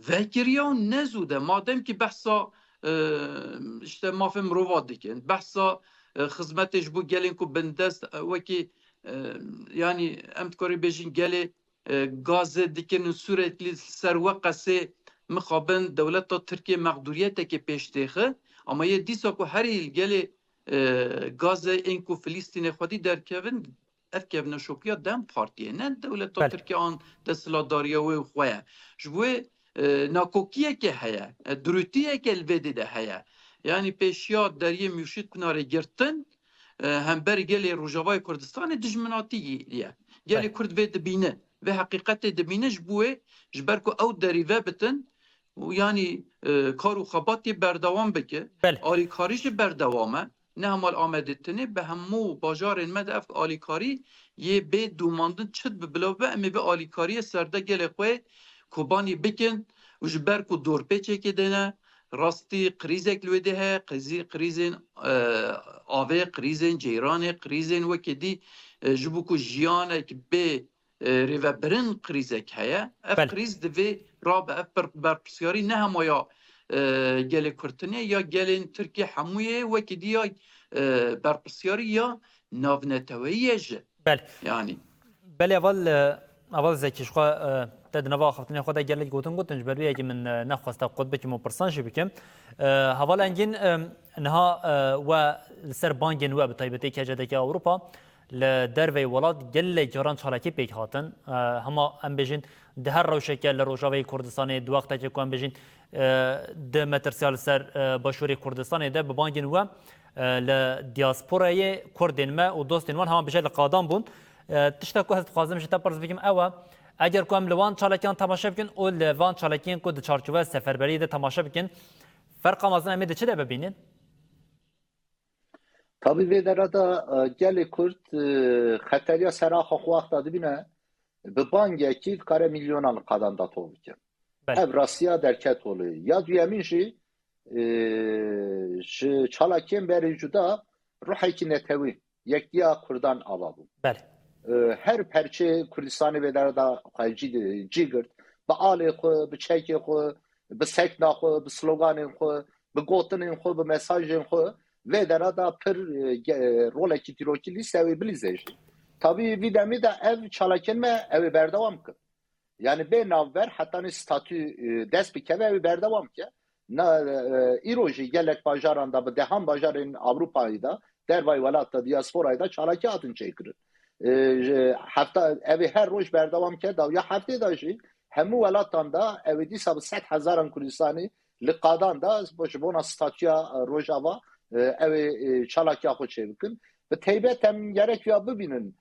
vekiriya û ne zû de, madem ki behsa, e, işte mafê mirova dikin, behsa, e, xizmetê ji bo gelên ku bindest, e, wekî, e, yanî em dikarî bêjin gelê, e, gazê dikin û sûrekli ser we qesê mixabin dewleta Tirkiye mexdûriyeteke pêş têxi, ama yê dîsa ku herî li gelê, e, gazê ên ku Filîstînê xwedî derkevin, ev kevneşopiya DEM Partiyê, ne dewleta Belê. Tirkiye an desthilatdariya wê û xwe ye. Ji bo wê, e, nakokiyeke heye, e, durûtiyeke li vê dê de heye. Yanî pêşiya deriyê Mûşît Pinarê girtin, e, hember gelê Rojavayê Kurdistanê dijminatî ye. Gelê Belê. Kurd vê dibîne, vê heqîqetê dibîne, ji bo wê, ji ber ku ew derî vebitin, û yanî, e, kar û xebatê berdewam bike. Belê. Alîkarî jî berdewam e. Ne hema li Amedê tenê, bi hemû bajarên me de ev alîkarî yê bê domandin çi dibe bila bibe, em ê vê alîkariyê serde gelê xwe Kobanî bikin û ji ber ku dorpêçekê dene, rastî krîzek li wê dê heye, qizî-, krîzên, e, avê, krîzên ceyranê, krîzên wekî dî, e, ji bo ku jiyanek bê, e, rêvebirin krîzek heye. Ev Belê. krîz divê rabe, ev per-, berpirsyarî ne hema ya, e, gelê Kurtinê ya gelên Tirkiyê hemûyê wekî dî ya, e, berpirsyarî ya navneteweyî ye jî. Belê. Yanî. Belê, heval, e, heval Zekî, ji xwe, e, te di nava axaftinê xwe de gelek gotin gotin, ji ber wê yekê min, e, nexwest te qut bikim û pirsan jî bikim. E, heval Engîn, e, niha, e, we li ser bangên we, bi taybetî K C D K Ewropa, li derveyî welat gelek caran çalakî pêk hatin. E, hema em bêjin di her rewşeke li Rojavayê Kurdistanê, di wextekê ku em bêjin, e, di metirsiya li ser, e, Başûrê Kurdistanê de bi bangên we, e, li diasporayê Kurdên me û dostên wan hema bêje li qadan bûn. E, tişta ku ez dixwazim ji te pirs bikim ew e, eger ku em li wan çalakiyan temaşe bikin û li van çalakiyên ku di çarçoveya seferberiyê de temaşe bikin, ferqa mezin em ê di çi de bibînin? Tabî vê dera de, e, gelê Kurd, e, xeteriya ser axa xwe wexta dibîne, bi bangekî dikare milyonan li qadan datol bike. Belê. Ev rastiya derket holê. Ya duyemîn jî, e, ji çalakiyên berê cuda ruhekî netewî, yektiya Kurdan ava bû. Belê. E, her perçê Kurdistanê vê dera de xwe cî, cî girt. Bi alê xwe, bi çekê xwe, bi sekna xwe, bi sloganên xwe, bi gotinên xwe, bi mesajên xwe vê dera de pir, e, ge-, rolekî dîrokî lîste ew ê bilîze jî. Tabî vî demê de ev çalakên me ew ê berdewam bikin. Yanî bê navber hetanî statû, e, dest bikeve ew ê berdewam bike. Na, e, îro jî gelek bajaran de bi dehan bajarên Ewropayê de, dervayî welat de, diasporayê de çalakî hatin çêkirin. E, ji hefta, ev ê her roj berdewam ke, dawiya heftê de jî hemû welatan de ew ê dîsa bi sed hezaran Kurdistanî li qadan de bo-, ji bona statûya, e, Rojava, e, ew ê, e, çalakiya xwe çêbikin. Bi teybet em gerek ya bibînin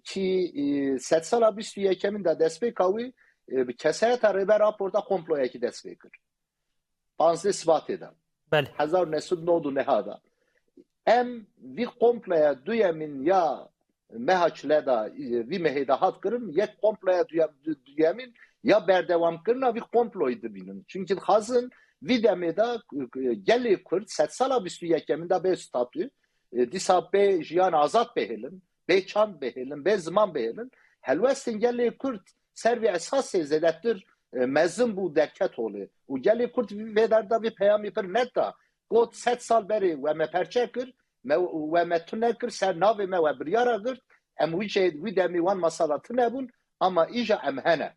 kî, e, sedsala bîst û yekemîn de destpêka wî, e, bi kesayeta Rêber Apo de komployekî dest pê kir. Panzdeh Sibatê de. Belê. Hezar û neh sed nod û neh de. Em vî komploya duyemîn ya meha çile de, e, vî mehê de hat kirin, yek komploya duyem-, du-, duyemîn ya berdewamkirina vî komployê dibînin. Çimkî dixwazin vî demê de, e, gelê Kurd sedsala bîst û yekemîn de bê statû, e, dîsa bê jiyan azad bihêlin, bê çand bihêlin, bê ziman bihêlin. Helwestên gelê Kurd ser vê esasê zêdetir, e, mezin bû, derket holê. Û gelê Kurd vê derda vê peyamê pir net da. Got, sed sal berê we me perçe kir, me, we me tune kir, ser navê me we biryara girt, em wî jê, wî demê wan masada tune bûn, ama îja em hene.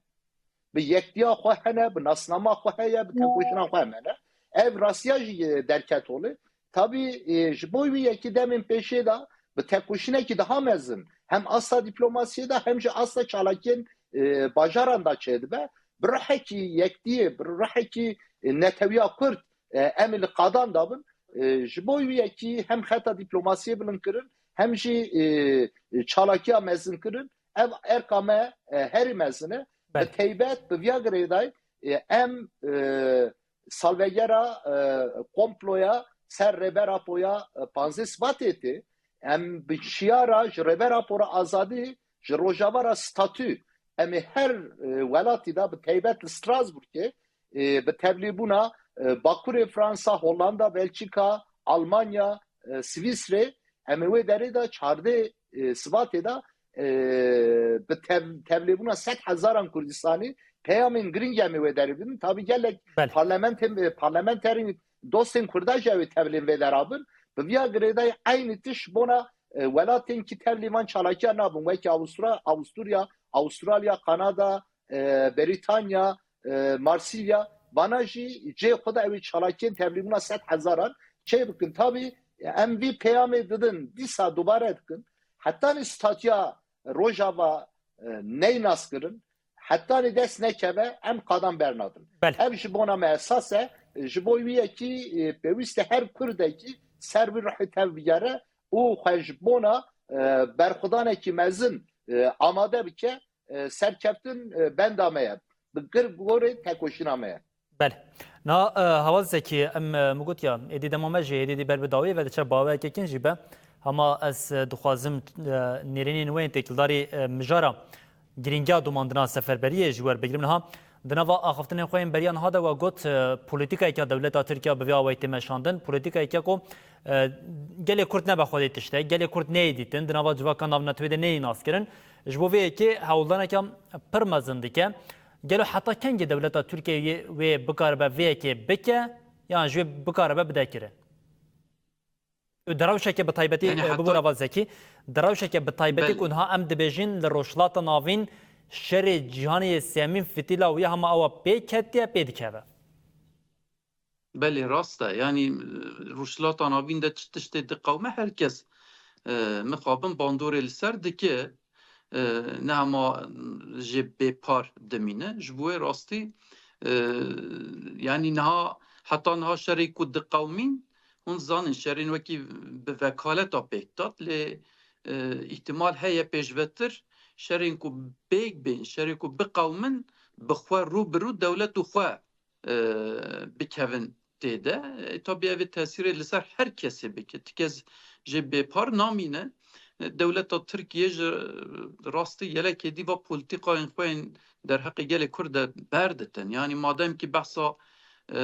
Bi yektiya xwe hene, bi nasnama xwe heye, bi tekoşîna xwe hene. Ev rastiya jî, e, derket holê. Tabî, e, ji bo wî yekî demên pêşê de bi tekoşînekî daha mezin, hem asta dîplomasiyê de hem jî asta çalakiyên, e, bajaran de çêdibe. Bi ruhekî yektiyê, bi ruhekî, e, netewiya Kurd, e, em ê li qadan de bin. E, ji bo wî yekî hem xeta dîplomasiyê bilind kirin, hem jî, e, e, çalakiya mezin kirin. Ev erka me, e, herî mezin e. Bi Belê. teybet bi viya girêdayî, e, em, e, salvegera, e, komploya ser Rêber Apoya, e, panzdeh Sibatê tê. Em bi şiyara ji Rêber Apo re azadî, ji Rojava re statû. Em ê her, e, welatî de, bi teybet li Strasbourgê, e, bi tevlîbûna, e, Bakurê Fransa, Hollanda, Belçîka, Almanya, e, Swîsrê, em ê wê derê de çardeh, e, Sibatê de, e, bi tev-, tevlêbûna sed hezaran Kurdistanî peyamên giring em ê wê derê bidin. Tabî gelek Belê. parlamentên, e, parlamenterên dostên Kurda jî ew ê tevlên vê dera bin. Bi viya girêdayî eynî tişt bona, e, welatên kî tevlî van çalakiya nabin, wekî Awustra-, Awusturya, Awustralya, Kanada, e, Berîtanya, e, Marsilya, vana jî cê xwe de ew ê çalakiyên tevlîbûna sed hezaran çê bikin. Tabî em vî peyamê didin, dîsa dubare dikin. Hetanî statûya Rojava, e, neyê naskirin, hetanî dest nekeve, em qadan bernadin. Belê. Ev ji bona me esas e, ji bo wî yekî, e, pêwîst e her Kurdekî ser vî ruhê tev bigere û xwe ji bona, e, berxwedanekî mezin, e, amade bike, e, serkeftin, e, benda me ye. Bi gir gorê tekoşîna me ye. Belê. Na, e, Heval Zekî, em, e, min gotiya, êdî dema me jî, êdî dî ber bi dawiyê ve diçe bi awayekê kin jî be. Hema ez, e, dixwazim, e, nêrînên we yên têkildarî, e, mijara girîngiya domandina seferberiyê ji we re bigirim. Niha Di nava axaftinên xwe yên beriya niha de we got, e, polîtîkayeke ya dewleta Tirkiye bi vê awayî tê meşandin, polîtîkayeke ku, e, gelê Kurd nebe xwedê tişt e, gelê Kurd neyê dîtin, di nava civaka navnetewî de neyê naskirin. Ji bo vê yekê hewldaneke pir mezin dike. Gelo heta kengê dewleta Tirkiyeyê wê bikaribe vê yekê bike, yan jî wê bikaribe bide kirin? Di rewşeke bi taybetî, Yani e, heta bibû reva Zekî, di rewşeke bi taybetî Belê. ku niha em dibêjin li Rojhilata Navîn şerê cîhanê yê sêyemîn fitîla wî hema ewa pê ketiye, pê dikeve. Belê, rast e. Yanî, e, Rojhilata Navîn de çi tiştê diqewime her kes, e, mixabin bandorê li ser dike, e, ne hema jê bêpar dimîne. Ji bo wê rastî, e, yanî niha, heta niha şerê ku diqewimîn, hûn zanin şerên wekî bi vekaleta pêk dihat, lê, e, îhtimal heye pêşvetir şerên ku pêk bên, şerê ku biqewimin, bi xwe rû bi rû dewlet û xwe, e, bikevin tê de. E, tabî ev ê tesîrê li ser her kesê bike. Ti kes jê bêpar namîne. E, dewleta Tirkiye ji rastî gelek êdî va polîtîkayên xwe yên derheqê gelê Kurd de berditin. Yanî madem ki behsa, e,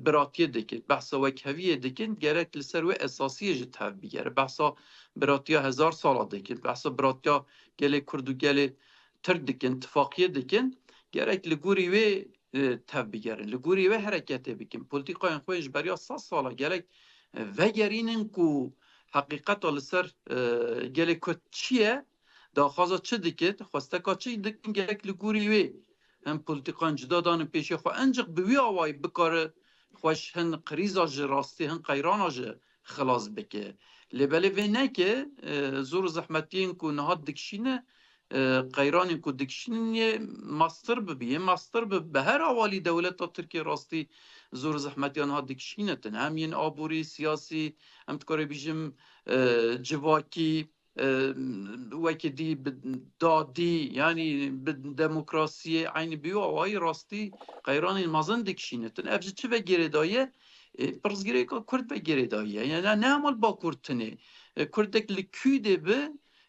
biratiyê dikin, behsa wekheviyê dikin, gerek li ser wê esasiyê ji tev bigere. Behsa biratiya hezar sala dikin, behsa biratiya gelê Kurd û gelê Tirk dikin, tifaqiyê dikin. Gerek li gorî wê, e, tev bigerin, li gorî wê hereketê bikin. Polîtîkayên xwe yên ji beriya sed sala gerek, e, vegerînin ku heqîqeta li ser, e, gelê Kurd çi ye, daxwaza çi dikin, xwesteka çi dikin, gerek li gorî wê hem polîtîkan cuda danin pêşiya xwe. Encik bi wî awayî bikare xwe ji hin krîza ji rastî, hin qeyrana ji xilas bike. Lê belê vê neke, e, zor û zehmetiyên ku niha dikişîne, e, qeyranên ku dikişînin yê mastir bibi, yê mastir bi, bi her awalî dewleta Tirkiye rastî zor û zehmetiya niha dikişînetin. Hem yên aborî, siyasî, em dikarê bîjim, e, civakî, e, wekî dî bi dadî, yanî bi demokrasiyê, eynî bi wî awayî rastî qeyranên mezin dikişînitin. Ev ji çi ve girêdayî ye? E, pirsgirêka Kurd ve girêdayî ye. Yani ne hema li Bakur tinê. E, Kurdek li kû de bi,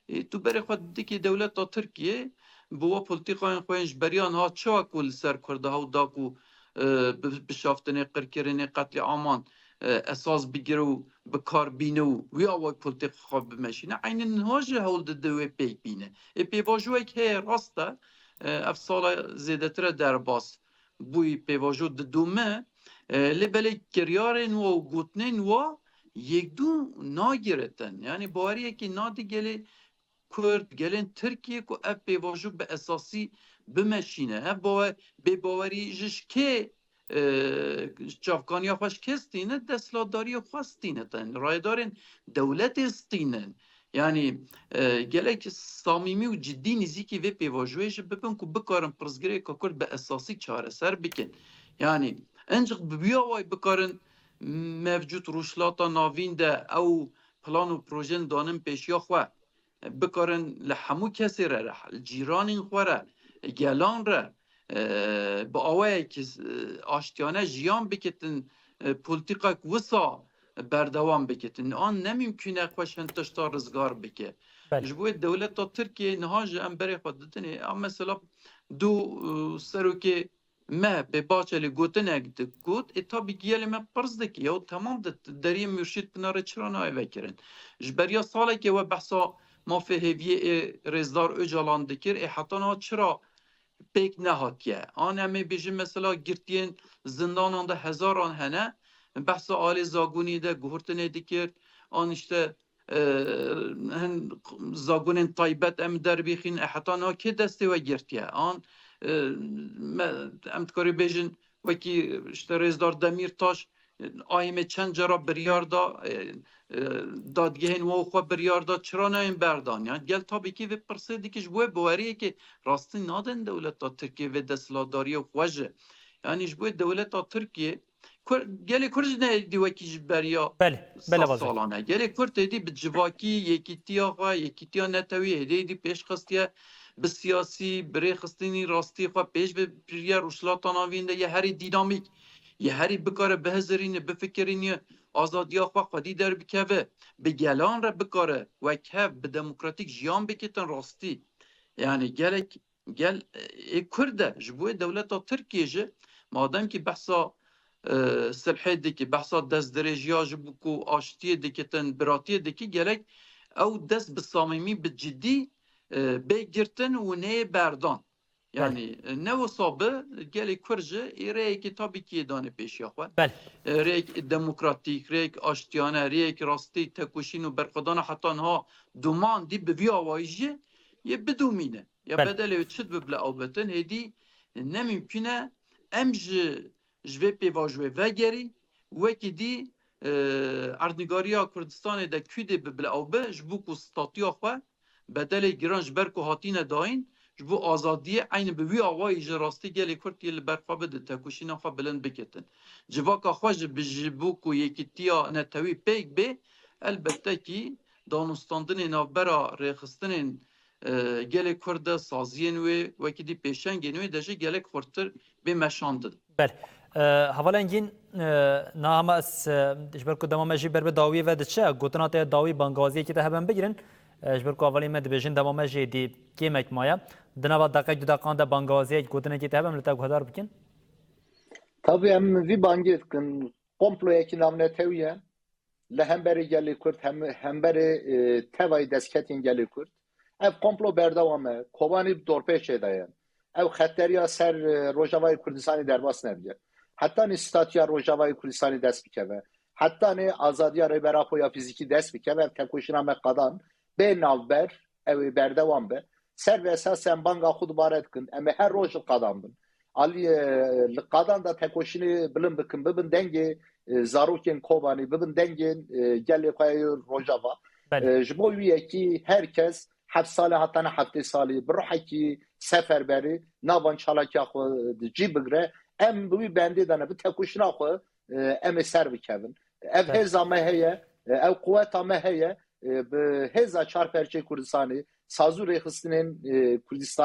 e, tu berê xwe dikî dewleta Tirkiye, bi wa polîtîkayên xwe yên ji beriya niha çawa ku li ser Kurda hewl da ku, e, bi, bişaftinê, qirkirinê, qetlîaman, e, esas bigire û bi kar bîne û wî awayî polîtîka xwe bimeşîne. Eynî niha jî hewl dide wê pêk bîne. Ê pêvajoyek heye, rast e, e, ev sala zêdetir e derbas bûyî, pêvajo didome, e, lê belê kiryarên wa û gotinên wa yekdû nagiritin. Yanî baweriyekê nade gelê Kurd, gelên Tirkiyê ku ev pêvajo bi esasî bimeşîne. Ev bawe-, bêbawerî ji, ji kê, e, çavkaniya xwe ji kê stîne? Desthilatdariyê xwe stîne. Tên rayedarên dewletê stînin. Yanî, e, gelek samîmî û cidî nîzîkî vê pêvajoyê jî bibin ku bikarin pirsgirêka Kurd bi esasî çareser bikin. Yanî, encik bi wî awayî bikarin mevcut Rojhilata Navîn de ew plan û projên danin pêşiya xwe, bikarin li hemû kesê re, li cîranên xwe re, gelan re, e, bi awayekî, e, aştiyane jiyan bikitin, e, polîtîkek wisa berdewam bikitin. An ne mimkûn e xwe ji hin tişta rizgar bike. Belê. Ji bo wê dewleta Tirkiyê niha jî em berê xwe didinê. Em mesela du, e, serokê M H P Bahçelî gotinek digot, ê tabî gelê me pirs dike, ya temam de deriyê Murşîd Pinarê çira nayê vekirin? Ji beriya salekê we behsa mafê hêviyê ê Rêzdar Ocalan dikir, ê heta niha çira pêk nehatiye? An em ê bêjin mesela girtiyên zindanan de hezaran hene, behsa Alê Zagunî de guhurtinê dikir, an işte e, hin zagonên taybet em derbixîn, e, heta niha kê destê we girtiye? An, e, me, em dikarî bêjin, wekî işte Rêzdar Demîrtaş, e, A Y M çend cara biryar da, e, e, dadgehên we xwe biryar da, çira nayên berdan? Yani gel tabî kî vê pirsê dike, ji bo wê baweriyekê rastî nadin dewleta Tirkiye vê desthilatdariyê xwe jî. Yani ji bo wê dewleta Tirkiye Kur-, gelê Kurd jî ne êdî wekî ji beriya Belê, belê sed vazê. salan e. Gelê Kurd êdî bi civakî, yekîtiya xwe, yekîtiya netewî êdî, êdî pêş xistiye, bi siyasî, bi rêxistinî rastî xwe pêş ve biriye, Rojhilata Navîn de ye herî dînamîk, ye herî bikare bihizirîne, bifikirîne, azadiya xwe xwedî derbikeve, bi gelan re bikare wek hev, bi demokratîk jiyan bikitin rastî. Yani gelek Gel, e, ê Kurd e, ji bo yê dewleta Tirkiyê jî, madem kî behsa, e, silhê dike, behsa destdirêjiya ji bo ku aştiyê dikitin, biratiyê dike, gerek ew dest bi samîmî, bi cidî, e, bê girtin û neyê berdan. Belê. Yanî, e, ne wisa bi, gelê Kurd jî ê rêyekê tabî kî yê danê pêşiya xwe. Belê. E, rêyek demokratîk, rêyek aştiyane, rêyek rastî tekoşîn û berxwedana heta niha domandî bi vî awayî jî yê bidomîne. Ya Belê. Bedelê wê çi dibe bila ew bitin, hêdî ne mimkün e em ji, ji vê pêvajoyê vegerî, wekî dî, e, erdnîgariya Kurdistanê de kûdê bi bila ew bi, ji bo ku statuya xwe, bedelê giran ji ber ku hatine dayîn, ji bo azadiyê eynî bi wî awayî ji rastî gelê Kurd yê li ber xwe bidin, tekoşîna xwe bilind bikitin. Civaka xwe ji bi, ji bo ku yekîtiya netewî pêk bê, elbette kî danûstandinê navbera rêxistinên, e, gelê Kurd de, saziyên wê, wekî dî pêşengên wê de jî gelek xurtir bê meşandin. Belê. E, Heval Engîn, e, niha hema ez, e, ji ber ku dema me jî ber bi dawiyê ve diçe, gotina te ya dawî bangaziyekî te hebe em bigirin. E, ji ber ku hevalên me dibêjin dema me jî êdî kêmek maye. Di nava deqek du deqan de bangaziyek gotinekî te hebe em li te guhdar bikin. Tabii em vî bangê dikin. Komployekî navnetewî ye. Li hemberî gelê Kurd, hem, hemberî, e, tevayî destketên gelê Kurd. Ev komplo berdewam e. Kobanî bi dorpêçê de ye. Ew xeteriya ser, e, Rojavayê Kurdistanê derbas nebike. Hetanî statuya Rojavayê Kurdistanê dest bikeve. Hetanî azadiya Rêber Apo ya fîzîkî dest bikeve. Ev tekoşîna me qadan bê navber, ew ê berdewam be. Ser ve esas em banga xwe dubare dikin. Em ê her roj li qadan bin. Alî, e, li qadan da tekoşînê bilind bikin, bibin dengê, e, zarokên Kobanî, bibin dengên, e, gelê xwe yê Rojava. Belê. E, ji bo wî yekî her kes heft salê hatane heftê salî, bi ruhekî seferberî, navan çalakiya xwe di cî bigre. Em bi wî bendê de ne, bi tekoşîna xwe, e, em ê ser bikevin. Ev Belê. hêza me heye, e, ew quweta me heye, e, bi hêza çar perçeyê Kurdistanê, sazû rêxistinên, e, Kurdistanê,